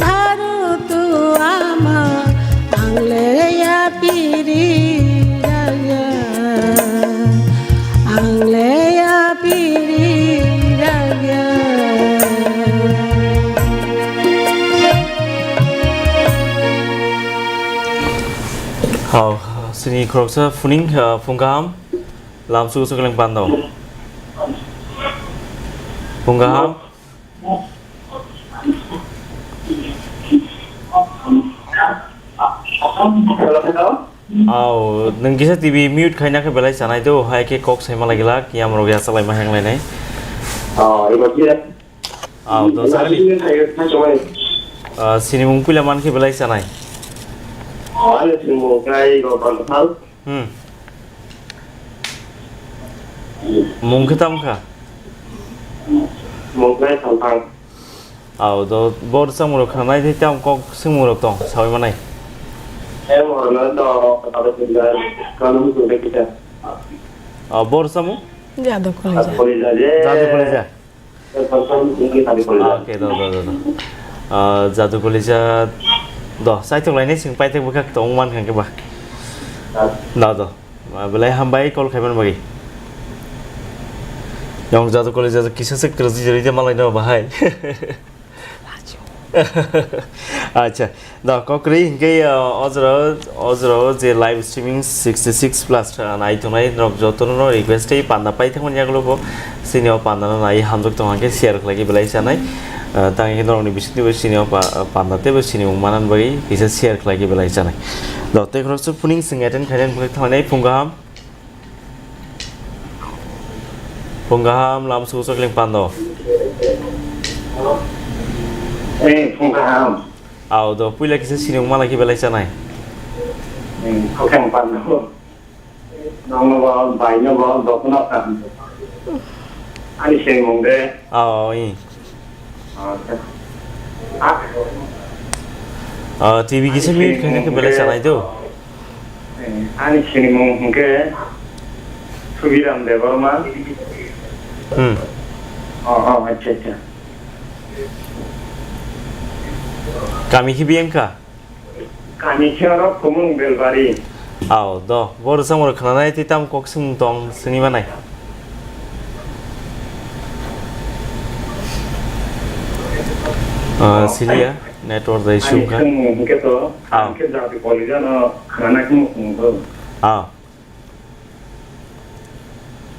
Bharat ama, ang le yapiri ragya. Ang le yapiri ragya. Hao, sini khoroksa phuning, ah, phung kaham, lam sugu sugu leng pando. Phung kaham. Hello, hello. Au, nwng kisa T V mute khaina khe belai chanai do, hai khe kok saima lai glak, yamrok ya chalai ma heng lai nai. Oh, ibo khe. Au, do Last chali. Minute hai, hai, chawai. Ah, sini mung pila man khe belai chanai. Oh, ani sini mung kai go Panthal. Hmm. Mung khe tam kha? Mung kai Thalthang. Au, do bor samung rok khanai tei tam kok swngmung rok tong sawi manai. Em, horna do, kata pinda, kanun tu kita. Au, bor samung? Jadu Kolija. Kolija je. Jadu Kolija. Em, horna tu kita di Kolija. Okay, do, do, do, do. Ah, Jadu Kolija do, saitok lainai sing paitok bwkhak tong man kha khe ba. Do, do. Ah, belai hambai call khaiman bagwi. Yong Jadu Kolija kisa se kwrwngwi jori de malai no bahai. Acha, do, kokrwi hinkhe, ah, ojro, ojro je live streaming sixty six plus, ah, nai tongnai norok jotono request tei panda pai thangmani yagulo bo. Sini o panda no nai hamjak tong hwnkhe share khlai khe belai chanai. Ah, tang khe norokni bisingtwi bo sini o pa-, panda tei bo sini mung manan bagwi kisa share khlai khe belai chanai. Do, tei khoroksa phuning swng attend khainani bagwi thangnai phung kaham. Phung kaham lam su chokling pando. Eh, phung kaham. Au do, puila kisa sini mung malai khe belai chanai. Eh, phung kaham pando. Nangno ba, baino ba, dokno ka. Ani sengmung de. Ah, oi. Acha. Ah. Ah, T V kisa mute khaina khe belai chanai do. Eh, ani sengmung hwnkhe Subiram Debbarma. Hmm. Oh, oh, acha, acha. Kami khe biyang kha? Kami khe oro Khumulwng Belbari. Ao, do, bo rwchapmung rok khwnanai tei tamo kok swngmung tong swngwi manai. Ah, siliya, network bai swngkha. Swngmung hwnkhe to, ah, hwnkhe Jadu Kolija no khwnanai khumung swngmung to. Ah.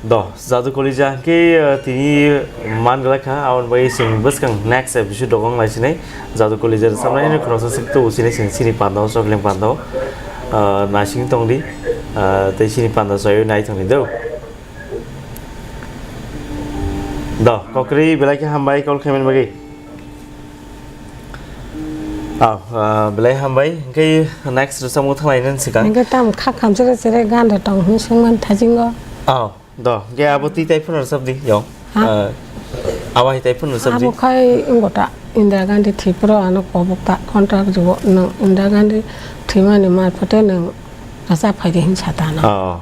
Do, Jadu Kolija khe, eh, tini man glak kha, aboni bagwi chwng bwskang next episode o wng lai sinai. Jadu Kolija rwchapnai hwnwi khoroksa swk tubu sinai chwng chini panda o, chokling panda o, eh, naising tong di, eh, tei chini panda chaywi nai thang di do. Do, kokrwi belai khe hambai call khaimani bagwi. Ah, ah, belai hambai. Hwnkhe next rwchapmung thanglainani swkang. Hwnkhe tamo kha khamchara chere ganda tong hwn swngmani thajingo. Ah, do. Hwnkhe abo twi tai phano rwchapdi, yo. Ha? Ah, abo hai tai phano rwchapdi. Abo khai wngkha ta Indira Gandhi thwipro ano kobok ta contract jugo nwng Indira Gandhi thwimani marphote nwng rwchap phaidi hwn sa ta ano. Oh.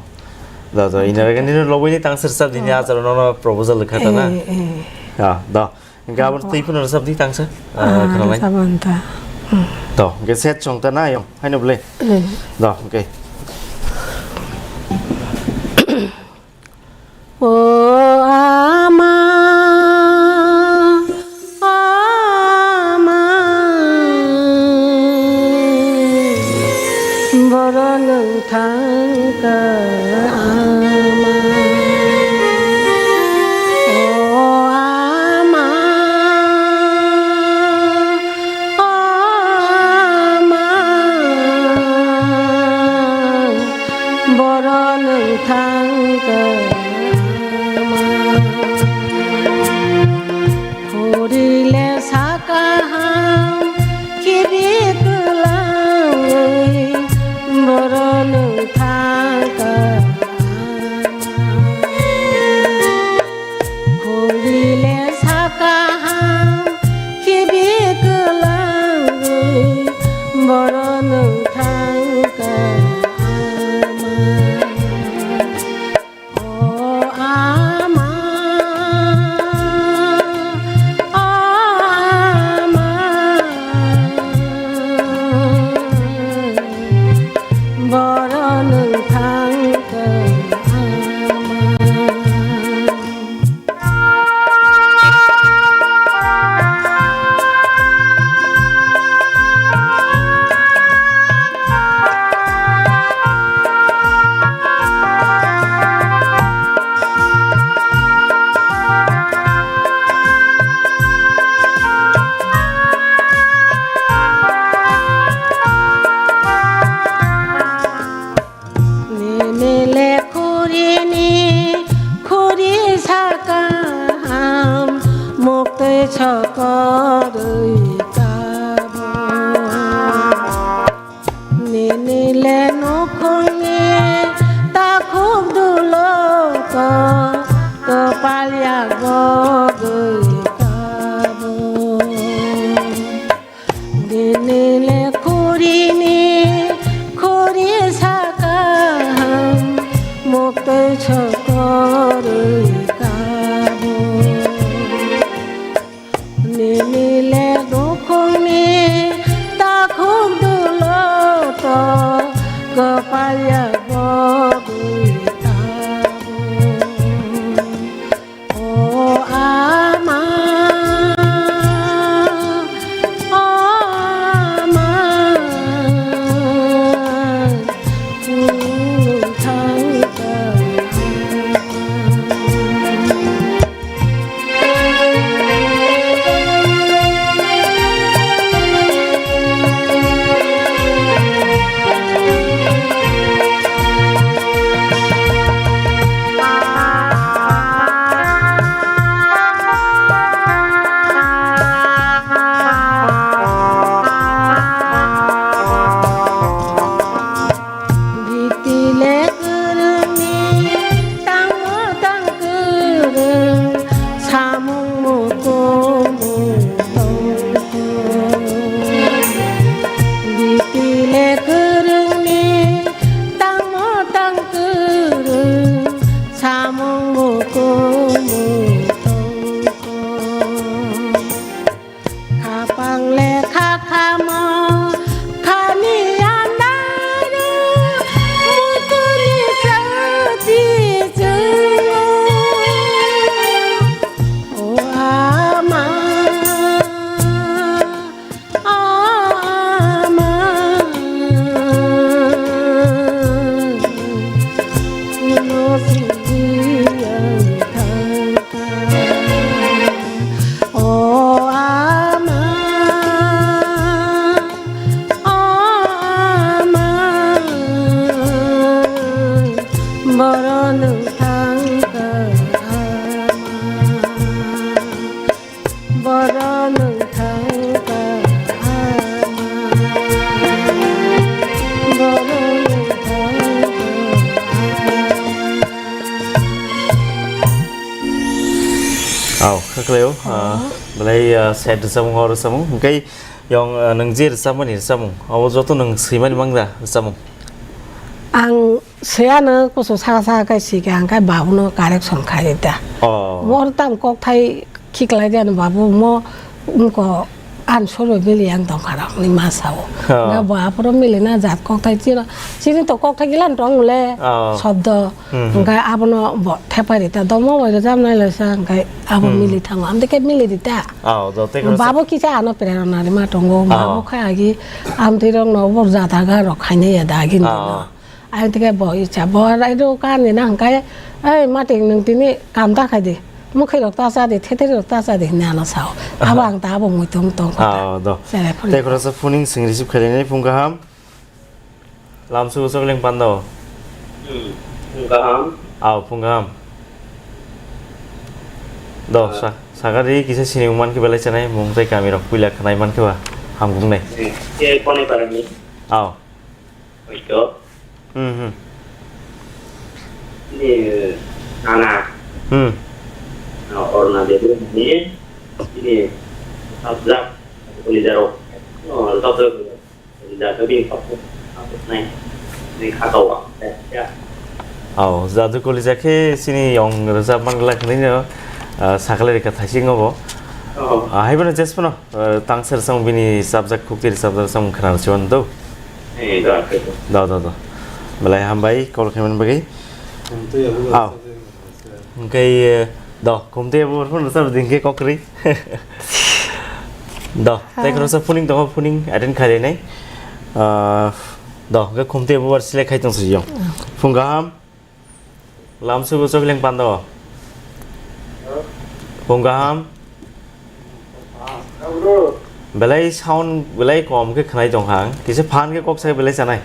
Do, do. Indira Gandhi no lobwi ni tangsa rwchapdi ni, ah, acharo nono proposal rwkha ta na. Eh, eh. Ah, do. Hingke abo twi phano rwchap di tangsa, ah, khwnalai. Rwchap ang ta. Hmm. To, hingke set song ta na yong, haino bole. Hmm. Do, hingke. O ama, o ama, boro nwng thang kha ama. O ama, o ama, boro nwng thang kha ama. Khuri le sa kaham khibi kwlangwi boro nwng thang kha ama. Khuri le sa kaham khibi kwlangwi boro nwng thang kha ama. O ama, o ama, boro nwng thang kha ama. Nini le khuri ni khuri sa kaham, muktwi sokorwi kabo. Nini le nukhung ni takhuk dulok, kwpal yak bogwi kabo. Nini le khuri ni khuri sa kaham, muktwi sokorwi kabo. Nini le nukhung Kumu tongkho. Khapang lekha khamo khani andaru mutuni sati chungo. O ama, ama, uno sujiyang thangkha. O ama, o ama, boro nwng thangkha ama. Boro nwng thangkha ama. Boro nwng thangkha ama. Au, khakleo, ah, belai, ah, sad rwchapmung, o rwchapmung. Hwnkhe yong, ah, nwng je rwchapmani rwchapmung, abo joto nwng swimani mangda rwchapmung? Ang Siyano kusu saka saka kai sika hwnkhe babuno correction khai rida. Oh. Mo tam kokthai khiklai diya no babu mo wngko an soro mili yang tongkha rok ni masa o. Oh. Nga bo aphuru mili na jat kokthai chino. Chini to kokthai gilan tong le Oh. Sobdo. Hmm. Hwnkhe abono bo thepai rita domo bai rwjap nai laisa hwnkhe abo Hmm. Mili thango. Amtwi khe mili rita. Oh, do te Babu kisa ano prerona rima tongo. Oh. Babu kha agi amtwi rok no bo jata ga rok khainai ya da agi Oh. no. Ayang tike bo icha bo rai do ka ni na hwnkhe, "Ei, mating nwng tini kam da khai di, mwkhwi rok ta cha di, thetheri rok ta cha di," hinwi ano sao. Abo ang ta abo muitung tong kha ta. Ah, do. Chele phone. Tei khoroksa phoning swng receive khainai phung kaham. Lamsu chokling pando. Hmm, phung kaham. Aw, phung kaham. Do, Ah. sa-, sakari kisa sinimung mankhe belai chanai, mung tei kamirok puila khnai mankhe ba hamkuknai. Hmm, ke koni parani? Aw. Oito. Hmm, hmm. Ini, eh, Nana. Hmm. Nah, Orna Dewi ini, ini subject, ini jaro. Oh, subject, ini jaro, ini subject, subject naik. Ini kata wa, ya, ya. Oh, jadu kolija khe sini yong rwchap man glak nini, ah, sakle rika thaising obo. Oh. Ah, hai bono jes bono. Eh, tang ser samung bini subject khukti subject samung khna rwchwan do. Eh, do, do, do. Do, do, do. Belai hambai, call khaimani bagwi. Khumtwi abo Aw. Rwchapjak. Hwnkhe, eh, do, khumtwi abo phone rwchap ding khe kokri. Do, tei Ah. khoroksa phoning tongo, phoning attend khainai. Ah, do, hwnkhe khumtwi abo bar select khai tong sio. Ah. Phung kaham. Lamsugo chokling pando. Phung kaham. Belai sound belai kom khe khnai tong kha. Kisa phan khe kok sai belai chanai.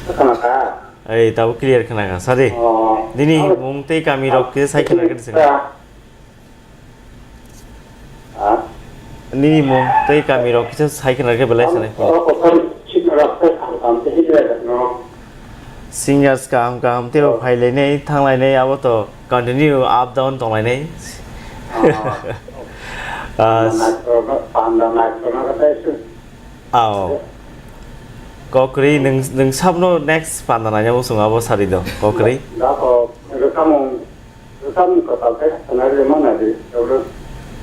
Khna kha. Ei, tabo clear khna kha. Sadi. Oh. Dini mung tei kami rok kisa sai khna khe sing. Ha? Nini mung tei kami rok kisa sai khna khe belai sanai. Singers kaham kaham tei rok phai lainai, thang lainai, abo to continue up down tong lainai. Ah. Ah, panda nai, panda nai, panda nai, panda nai. Ao. Kokri, nwng, nwng sabno next panda naina muchung abo sari do. Kokri. Da ko, rwchapmung, rwchapmung kwtal khe khna rwmana di, tabuk.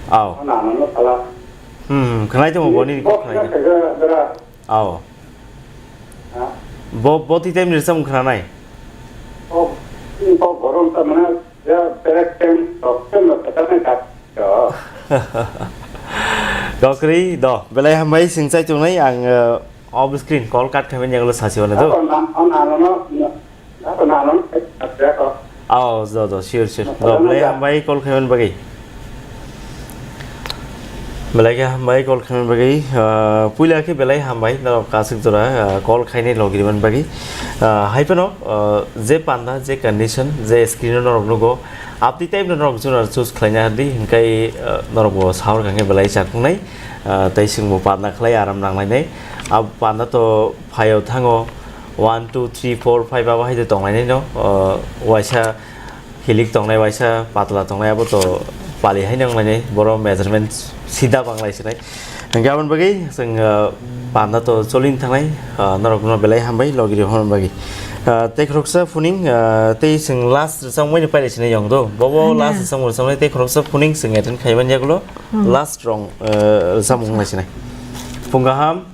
Ao. Ano ano no sala. Hmm, hmm, khnai tongo boni Bo khnai. Khe khe dra. Ao. Ha? Bo, bo twi time ni rwchapmung khnanai? Bo, bo borom ta mana. Ya, belek tem, tok tem no kata nai kat. Yo. Kokri, do, belai hambai sing chai tongnai ang, eh, off screen call cut khaimani yagulo sasi wano do. Ako na, ako na, ano no, na, ako na, ano no, ako. Oh, do, do, sure, sure. Do, belai hambai call khaimani bagwi. Belai khe hambai call khaimani bagwi, ah, puila khe belai hambai norok kasuk jora, ah, call khainai logi rimani bagwi. Ah, hai phano, ah, je panda, je condition, je screen o norok nugo, aboni time no norok jora choose khlaina di, hinkai, ah, norok bo sahor kha khe belai chaknai, ah, tei chwng bo panda khlai aram nanglainai. Abo panda to phaio thango one, two, three, four, five abo hai de tonglainai no, ah, waisa hilik tongnai waisa patla tongnai abo to pali hai nang lainai boro measurement sida banglai sinai. Hingke aboni bagwi chwng, ah, panda to cholin thangnai, ah, norok no belai hambai logi rok hwnba bagwi. Ah, tei khoroksa phuning, ah, tei chwng last rwchapmani pailai sinai yong do. Bobo Hana. Last rwchapmung rwchapmani tei khoroksa phuning chwng attend khaiban yagulo Hmm. Last rong, ah, rwchapmung wng lai sinai. Phung kaham.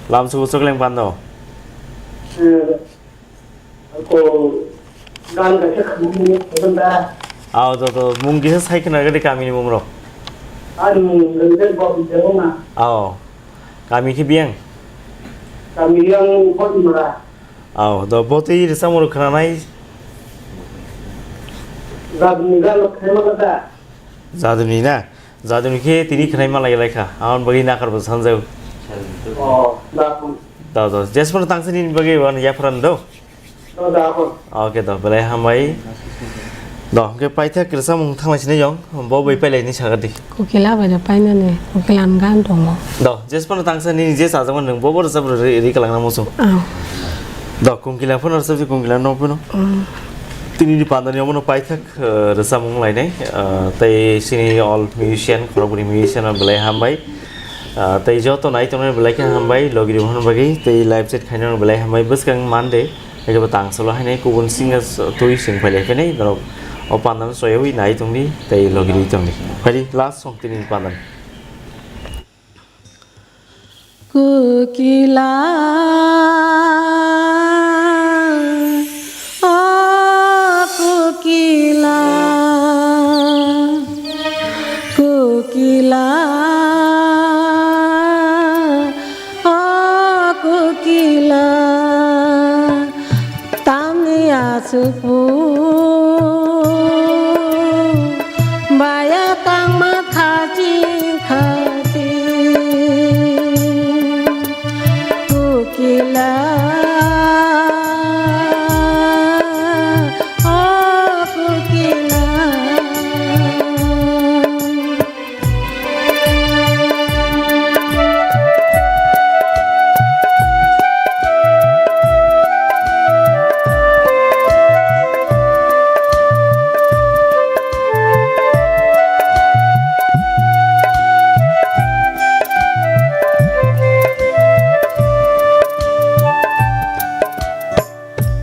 Lam sugo chokleng pando. Eh, ako gan kaisa khumui khaiban da. Aw, to, to, mung kisa sai khna gadi kamini mung rok. Ani mung rwngde bo jabo na. Aw. Kami khe biyang? Kami yang Bodimara. Aw, do botwi rwchapmung rok khwnanai? Jaduni galo khaima da. Jaduni na? Jaduni khe tini khwnai ma lai lai kha. Aboni bagwi nakarbo sanjao. Oh, da. Da, da. Jesmano tangsa nini bagwi wan yapharan do. Okay, do, belai hambai. Do, hwnkhe paithak rwchapmung thanglai sinai yong, bo bai pailai ni sagar di. Kokila bai da painani, kokila ni gan tongo. Do, jesmano tangsa nini je chajakmani nwng bobo rwchap rw-, rw-, rwkha langna muchung. Aw. Do, kokila phano rwchap di, kokila no phano. Mm. Tini ni pandani omono paithak, eh, rwchapmung lainai, eh, tei sini all musician, khorokbwrwi musician no belai hambai. Ah, tei joto nai tongnai belai khe hambai, logi rok hwn bagwi, tei live chat khainai belai hambai, bwskang Monday. Haikhe bo tang solo hainai kubun singer twi chwng pailai phainai norok o pandano choyawi nai tongdi tei logi rwi tongdi. Phaidi last song tini pandani. Kokila, o kokila, kokila, o kokila. Tamni aswk bo baya tangma khaching khaching kokila, o kokila.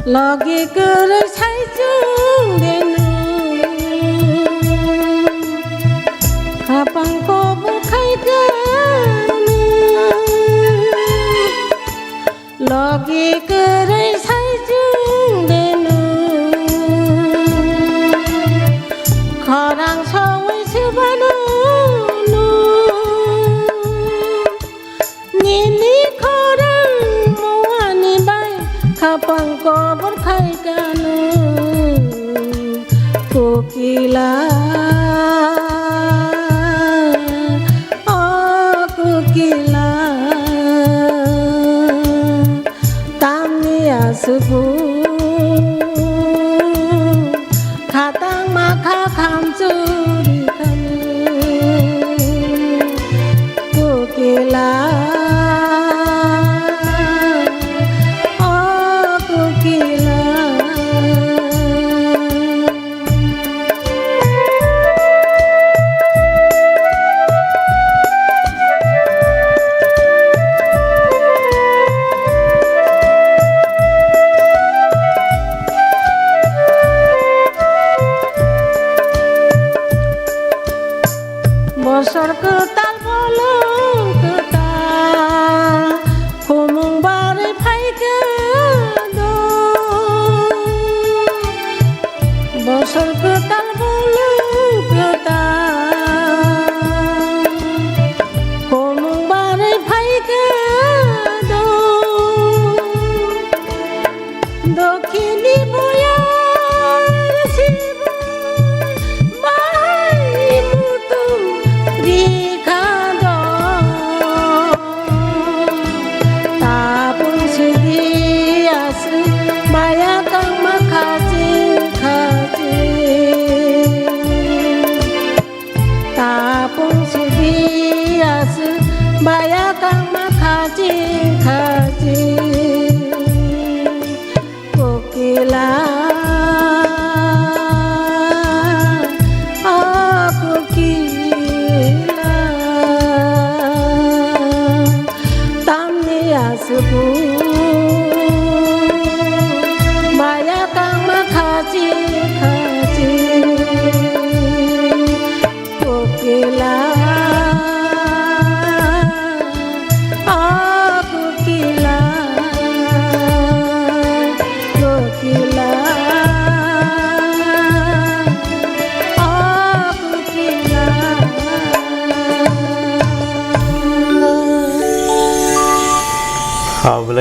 Logi kwrwi sai chwng de nwng, khapang kobor khai kha nwng. Logi kwrwi sai chwng de nwng, khorang saui swbano nwng. Nini khorang muani bai khapang kobor khai kha nwng kokila, o kokila. Tamni aswk bo khatang ma kha khamchuri kha nwng. Kokila, o kokila. Bosor kwtal bolong kwtal, khumung barwi phaikha do. Bosor kwtal bolong kwtal, khumung barwi phaikha do. Dokhini boyar sibo bai mutum rikha do. Tabung sidi aswk maya kangma khaching khaching.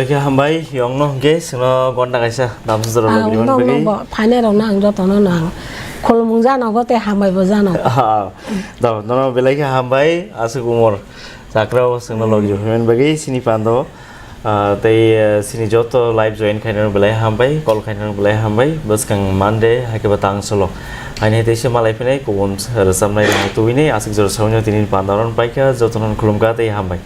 Khe hambai, yongno hwnkhe chwngno gonta kaisa damsa jora Ah, logi rwmani bagwi. Phainairokno ang jotono no ang khulumung jano go tei hambai bo jano. Ah, do, nono belai khe hambai, aswk umor chakrao chwngno logi rwmani bagwi chini pando. Ah, tei, eh, chini joto live join khainano belai hambai, call khainano belai hambai. Bwskang Monday, hai khe ba tang solo. Haini teisa malai phinai kubun rwchapnai rwngno tubui ni aswk jora sawi no tini panda ron paikha, jotono khulumkha tei hambai.